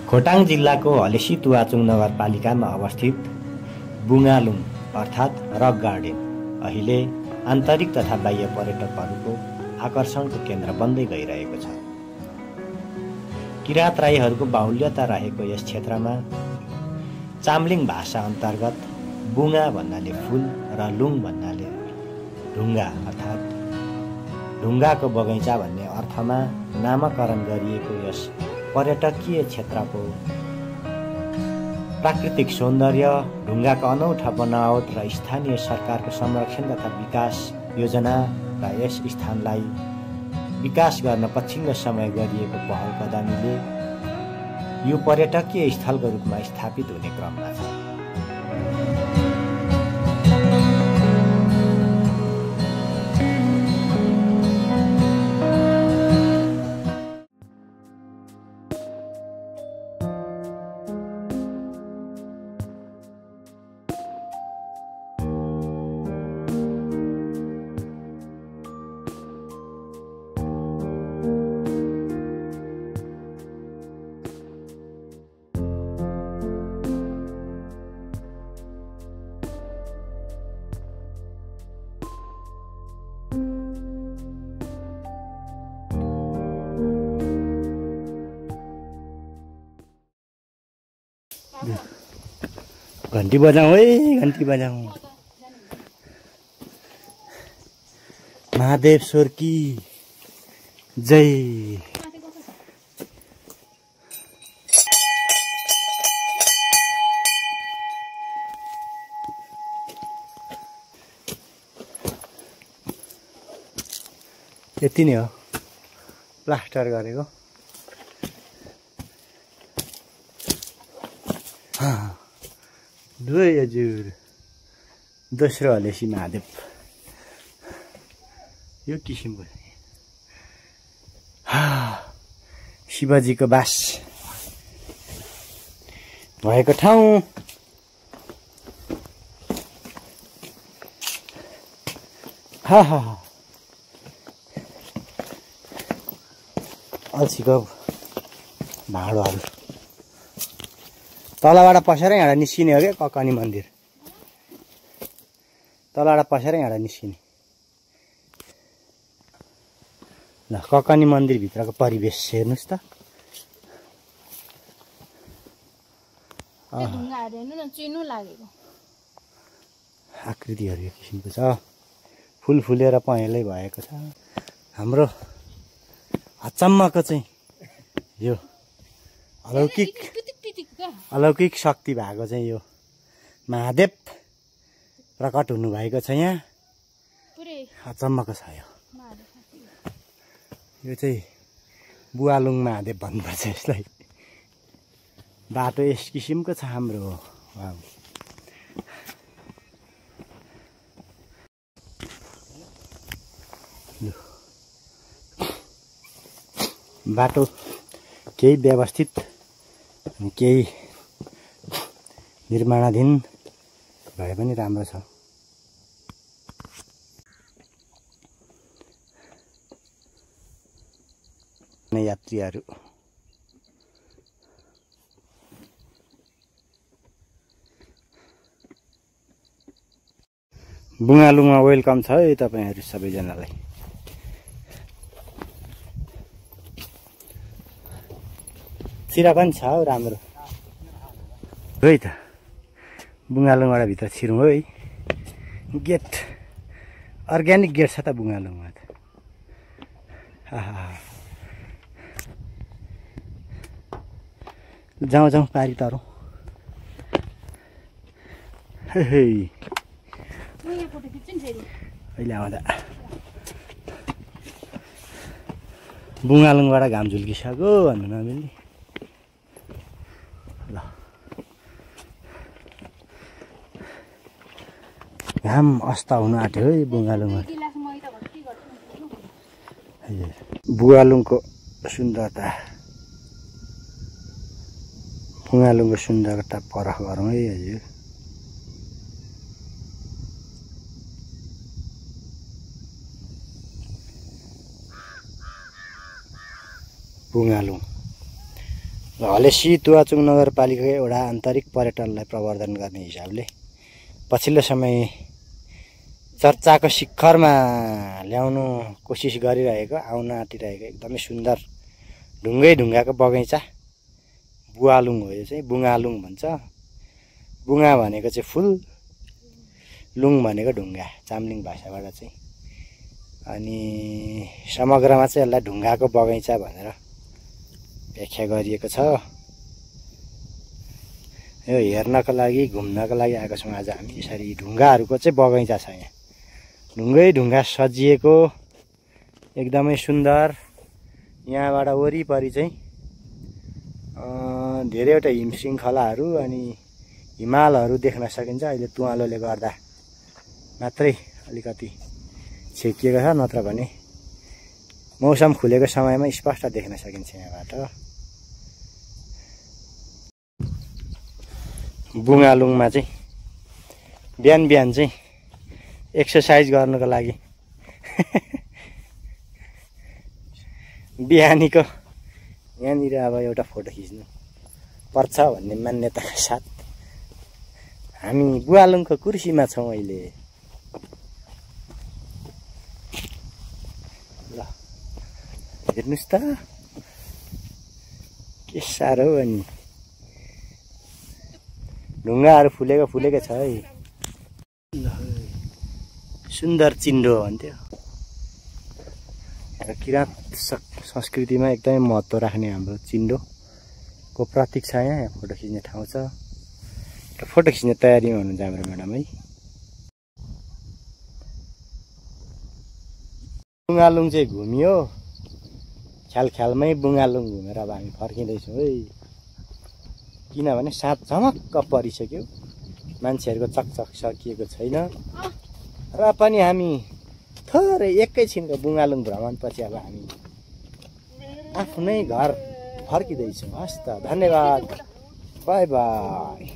खोटाङ जिल्लाको हलेसी तुवाचुङ नगरपालिकामा अवस्थित बुङ्गालुङ अर्थात् रक गार्डन अहिले आन्तरिक तथा बाह्य पर्यटकहरूको आकर्षणको केन्द्र बन्दै गइरहेको छ। किराँत राईहरूको बाहुल्यता रहेको यस क्षेत्रमा चाम्लिङ भाषा अन्तर्गत बुङ्गा भन्नाले फुल र लुङ भन्नाले ढुङ्गा अर्थात् ढुङ्गाको बगैँचा भन्ने अर्थमा नामकरण गरिएको यस पर्यटकीय क्षेत्रको प्राकृतिक सौन्दर्य, ढुङ्गाको अनौठा बनावट र स्थानीय सरकारको संरक्षण तथा विकास योजना र यस स्थानलाई विकास गर्न पछिल्लो समय गरिएको पहल कदमीले यो पर्यटकीय स्थलको रूपमा स्थापित हुने क्रममा छ। घन्टी बजाऊ है, घन्टी बजाऊ। महादेवश्वर की जय। यति नै हो प्लास्टर गरेको। हजुर दोस्रो हलेसी महादेव यो किसिमको शिवजीको बास भएको ठाउँ। अल्छीको भाँडोहरू तलबाट पसेर यहाँ निस्किने हो क्या ककनी मन्दिर। तलबाट पसेर यहाँ निस्किने। ल ककनी मन्दिरभित्रको परिवेश हेर्नुहोस् त। आकृतिहरू यो किसिमको छ। फुल फुलेर पहेँलै भएको छ। हाम्रो अचम्मको चाहिँ यो अलौकिक शक्ति भएको चाहिँ यो महादेव प्रकट हुनुभएको छ यहाँ। अचम्मको छ यो चाहिँ बुवालुङ महादेव भन्नुपर्छ यसलाई। बाटो यस किसिमको छ हाम्रो। बाटो केही व्यवस्थित अनि केही निर्माणाधीन भए पनि राम्रो छ। यात्रीहरू बुङ्गालुङमा वेलकम छ है तपाईहरु सबैजनालाई। छिरा पनि छ राम्रो है त। बुङ्गालुङबाट भित्र छिरौँ है। गेट अर्ग्यानिक गेट छ त बुङ्गालुङमा त। जाउँ पारी तरौँ। अहिले आउँदा बुङ्गालुङबाट घाम झुल्किसक्यो भन्नु नमिल्ने। ल घाम अस्त हुन आँट्यो है बुङ्गालुङमा। बुङ्गालुङको सुन्दरता, बुङ्गालुङको सुन्दरता परख गरौँ है हजुर। बुङ्गालुङ हलेसी तुवाचुङ नगरपालिकाको एउटा आन्तरिक पर्यटनलाई प्रवर्धन गर्ने हिसाबले पछिल्लो समय चर्चाको शिखरमा ल्याउनु कोसिस गरिरहेको आउन आँटिरहेको एकदमै सुन्दर ढुङ्गाको बगैँचा बुवालुङ हो। यो चाहिँ बुङालुङ भन्छ। बुङा भनेको चाहिँ फुल, लुङ भनेको ढुङ्गा चाम्लिङ भाषाबाट चाहिँ। अनि समग्रमा चाहिँ यसलाई ढुङ्गाको बगैँचा भनेर व्याख्या गरिएको छ। यो हेर्नको लागि घुम्नको लागि आएको छौँ आज हामी। यसरी ढुङ्गाहरूको चाहिँ बगैँचा छ यहाँ। ढुङ्गा सजिएको एकदमै सुन्दर। यहाँबाट वरिपरि चाहिँ धेरैवटा हिम श्रृङ्खलाहरू अनि हिमालहरू देख्न सकिन्छ। अहिले तुवालोले गर्दा मात्रै अलिकति छेकिएको छ, नत्र भने मौसम खुलेको समयमा स्पष्ट देख्न सकिन्छ यहाँबाट। बुङालुङमा चाहिँ बिहान बिहान चाहिँ एक्सर्साइज गर्नुको लागि बिहानीको यहाँनिर अब एउटा फोटो खिच्नु पर्छ भन्ने मान्यताका साथ हामी बुवालुङको कुर्सीमा छौँ अहिले। ल हेर्नुहोस् त के साह्रो अनि ढुङ्गाहरू फुलेको छ है। सुन्दर चिन्डो भन्थ्यो। किराँत संस्कृतिमा एकदमै महत्त्व राख्ने हाम्रो चिन्डोको प्रतीक छ यहाँ फोटो खिच्ने ठाउँ छ। फोटो खिच्ने तयारीमा हुनुहुन्छ हाम्रो म्याडम है। बुङालुङ चाहिँ घुमियो, ख्यालमै बुङालुङ घुमेर अब हामी फर्किँदैछौँ है। किनभने साँझ झमक्क परिसक्यो, मान्छेहरूको चकचक सकिएको छैन र पनि हामी थोरै एकैछिनको बुङालुङ भ्रमणपछि अब हामी आफ्नै घर फर्किँदैछौँ। हस् त, धन्यवाद, बाई बाई।